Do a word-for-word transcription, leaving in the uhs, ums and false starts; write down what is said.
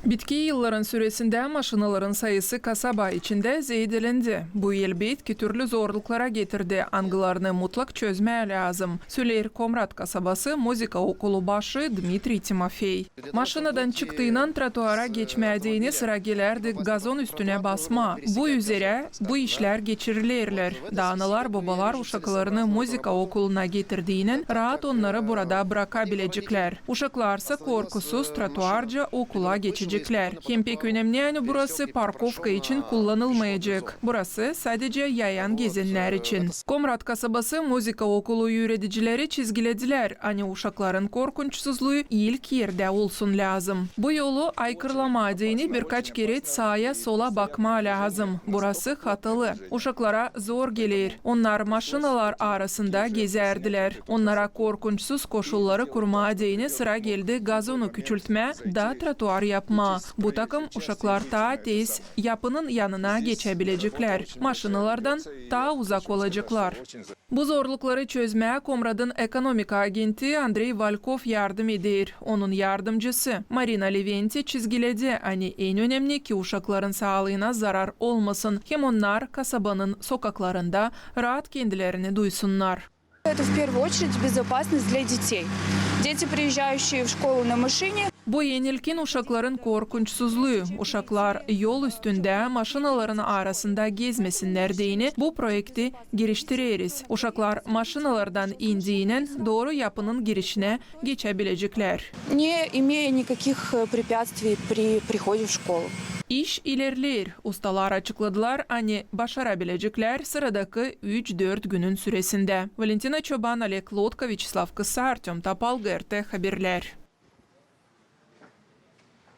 Bitki yılların süresindä maşinaların sayısı kasaba içindä zeedelendi. Bu, elbetki, türlü zorluklara getirdi, angılarını mutlak çözmää lääzım, söleer Komrat kasabası muzıka okulu başı Dmitriy Timofey. Maşinadan çıktıynan trotuara geçmää deyni sıra gelärdi gazon üstünä basmaa. Bu üzerä bu işlär geçirilerlär. Da analar-bobalar uşaklarını muzıka okuluna getirdiynän raat onnarı burada bıraka bileceklär. Uşaklarsa korkusuz trotuarca okula geçecekler. Hem pek önemni, ani burası parkovka için kullanılmayacek. Burası sadecä yayan gezennär için. Komrat kasabası muzıka okulu üüredicileri çizgiledilär, ani uşakların korkunçsuzluu ilk erdä olsun lääzım. Bu yolu aykırlamaa deyni birkaç kerä saaya-sola bakmaa lääzım. Burası hatalı. Uşaklara zor geler. Onnar maşinalar arasında gezärdilär. Onnara korkunçsuz koşulları kurmaa deyni sıra geldi gazonu küçültmää da trotuar yapmaa. Bu takım uşaklar taa tez yapının yanına geçäbileceklär. Maşinalardan taa uzak olaceklar. Bu zorlukları çözmää Komratın ekonomika agenti Andrey Valkov yardım eder. Onun yardımcısı Marina Leventi çizgiledi, ani en önemni, ki uşakların saalıına zarar olmasın, hem onnar kasabanın sokaklarında raat kendilerini duysunnar. Это в первую очередь безопасность для детей. Дети, приезжающие в школу на машине. Bu en ilkin uşakların korkunçsuzluu. Uşaklar yol üstündä maşinaların arasında gezmesinnär deyni bu proekti giriştireriz. Uşaklar maşinalardan indiynän dooru yapının girişinä geçäbileceklär. Не имея никаких, э, препятствий при приходе в школу. İş ilerleer. Ustalar açıkladılar, ani başarabileceklär sıradakı üç-dört günün süresindä. Valentina Çoban, Oleg Lotko, Vyaçeslav Kısa, Artöm Topal, GRT Haberlär.